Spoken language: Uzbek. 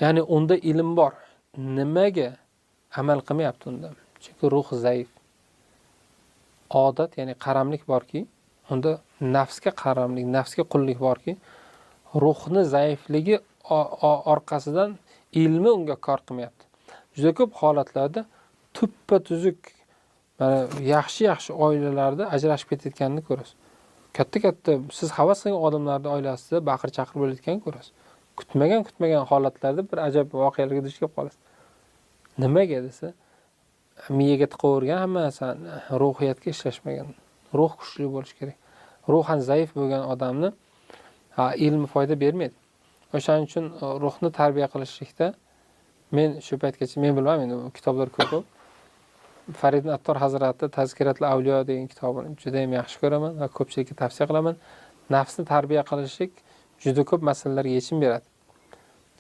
Ya'ni unda ilm bor. Nimaga amal qilmayapti unda? Chunki ruh zaif. Odat, ya'ni qaramlik borki, unda nafsga qaramlik, nafsga qullik borki, ruhni zaifligi orqasidan ilmi unga kor qilmayapti. Juda ko'p holatlarda tuppa tuzuk mana yaxshi-yaxshi oilalarda ajrashib ketayotganini ko'rasiz. Katta-katta siz havas qilgan odamlarning oilasida baqir-chaqir bo'layotganini ko'rasiz. Kutmagan holatlarda bir ajab voqealarga duch kelib qolasiz. Nimaga desa, miyaga tiqavergan hamma narsani, ruhiyatga ishlashmagan. Ruh kuchli bo'lishi kerak. Ruhan zaif bo'lgan odamni ilmi foyda bermaydi. O'shaning uchun ruhni tarbiya qilishlikda men shu paytgacha men bilmayman, endi kitoblar ko'p. Faridin Attor hazrati Tazkiratul Avliyo degan kitobini juda ham yaxshi ko'raman va ko'pchilikka tavsiya qilaman. Nafsni tarbiya qilishlik juda ko'p masalalarga yechim beradi.